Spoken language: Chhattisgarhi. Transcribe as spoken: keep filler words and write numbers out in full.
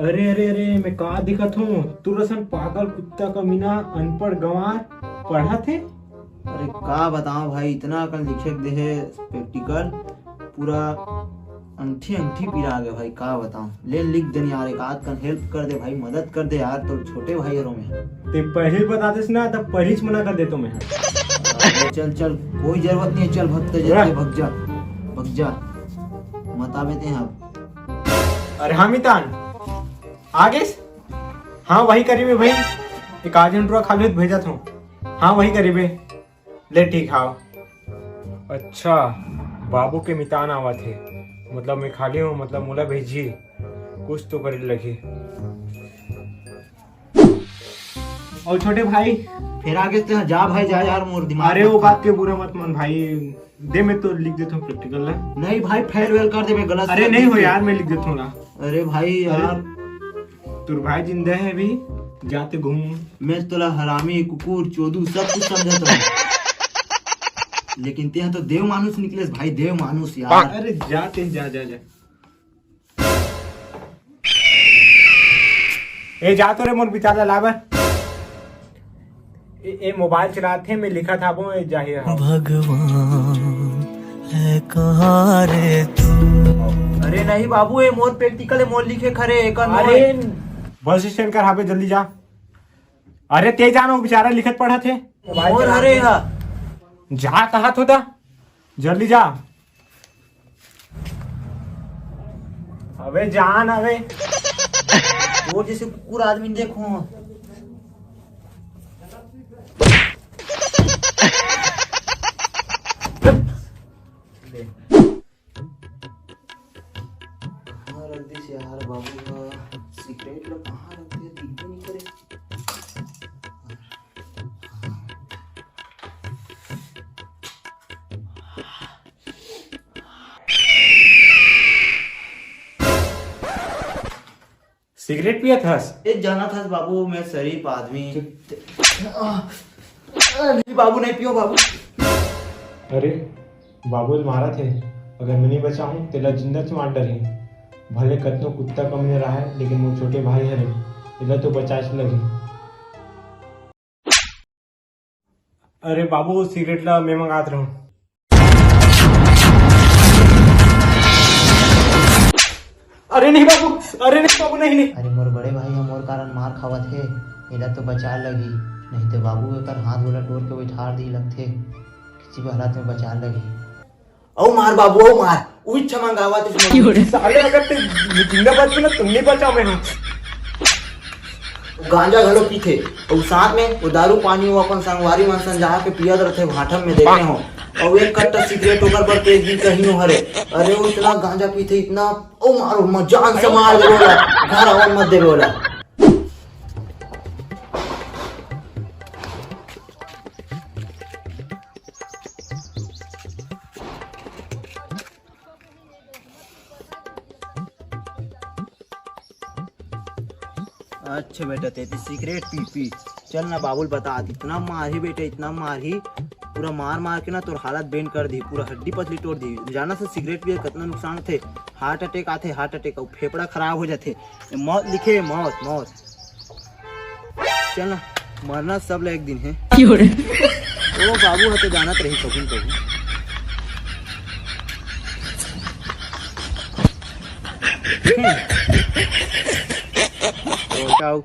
अरे अरे अरे, मैं का दिखत हूँ? तोर असन पागल, कुत्ता, कमीना, अनपढ़ गंवार पढ़त हे। अरे का बताओ भाई, इतना अकन लिखे के देहे practical, पूरा अंगठी अंगठी पिरा गे भाई, का बताओ। ले लिख देन यार, एक आध कन help कर दे भाई, मदद कर दे यार, तोर छोटे भाई हरो मैं। ते पहली बता देस ना, तब पहली से मना कर देतो मैं। अरे चल चल, कोई जरूरत नहीं है, चल भग ते, अरे। जाते भग जा, भग जा, मत आवे ते यहाँ। अरे हाँ मितान, आ गेस? हाँ, वही करीबे भाई, एक आध घंटा खा लो, भेजत हूँ। हाँ, वही करीबे। ले ठीक, हाँ। अच्छा, बाबू के मितान आवत हे, मतलब मैं खाली हूँ, मतलब मोला भेजी, कुछ तो करे लगही। और छोटे भाई, फिर आगे से जा भाई, जा यार, मोर दिमाग अरे, मत वो खा। बात के बुरा मत मान भाई, दे, मैं तो लिख देता हूँ practical ला। नहीं भाई, फेल वेल कर दे, मैं गलत अरे, नहीं हो यार, मैं लिख देता हूँ ना। अरे भाई अरे, यार। तोर भाई जिंदा है अभी, जाते घूम। मैं तोला हरामी, कुकुर, चोदू, सब कुछ समझता हूँ। लेकिन ते तो देव मानुष निकलेस भाई, देव मानुष यार। अरे, जाते, जा, जा, जा। ए, जा तो रे, मोर विचार ला लाबर। ए, ए, मोबाइल चलात हे, मैं लिखत हाबो, ए, जाहिर हाव। भगवान है कहाँ रे तू? अरे नहीं बाबू, ए मोर practical हे, मोर लिखे खरे, एकर मोर अरे, हे। बस स्टैंड कर हाबे, जल्दी जा। अरे, ते जानो, बेचारा लिखत पढ़त हे। मोर हरे हा। जा, कहा थो ता? जल्दी जा। अबे जान, अबे। तोर जैसे कुकुर आदमी देखो। ले। कहाँ रख दिस यार बाबू हा? सिगरेट ला कहाँ रख दिस, दिखबे नहीं करे। सिगरेट पियत हस? ए, जानत हस बाबू, मैं शरीफ आदमी। अरे बाबू, नहीं पियो बाबू। अरे, बाबू ल मारत हे, अगर मैं नहीं बचाहूँ, तेला जिंदा च मार डरही। भले कतनो कुत्ता कमीना राहय, लेकिन मोर छोटे भाई हरे, एला तो बचाए च लगही। अरे बाबू, सिगरेट ला मैं मंगात रहूं। अरे नहीं बाबू, अरे नहीं बाबू, नहीं, नहीं। अरे मोर बड़े भाई ह मोर कारण मार खावत हे, एला तो बचा लगही, नहीं तो बाबू एकर हाथ गोला तोड़ के बैठार दी लगथे। किसी भी हालत में बचा लगही। अउ मार बाबू, अउ मार, उही छमा गावा ते। साले अगर ते जिंदा बच ना, तुम नहीं बचाओ मैं। गांजा घलो पीथे, अउ साथ में वो दारू पानी वो अपन संगवारी मन संग जाके पियत रथे भाठम में, देखे हो। अउ एक कट्टा सिगरेट ओकर बर तेज दी कहीं नो हरे। अरे वो इतना गांजा पीथे, इतना, ओ मारो, म-, जान से मार देवे ओला, घर आवन मत देवे ओला। अच्छा बेटा, तेती सिगरेट पी पी। चल ना बाबू ल बता, इतना मारही बेटा, इतना मारही, पूरा मार मार के ना तोर हालत बेंड कर दी, पूरा हड्डी पसली तोड़ दी। जाना से सिगरेट पिए कतना नुकसान होथे, हार्ट अटैक आथे, हार्ट अटैक, अउ फेफड़ा खराब हो जाथे। ए, मौत लिखे, मौत, मौत। चल ना, मरना सब ला एक दिन हे। क्यों रे? ओ बाबू ह तो जानत रही कभू न कभू। हम्म। तो जाओ।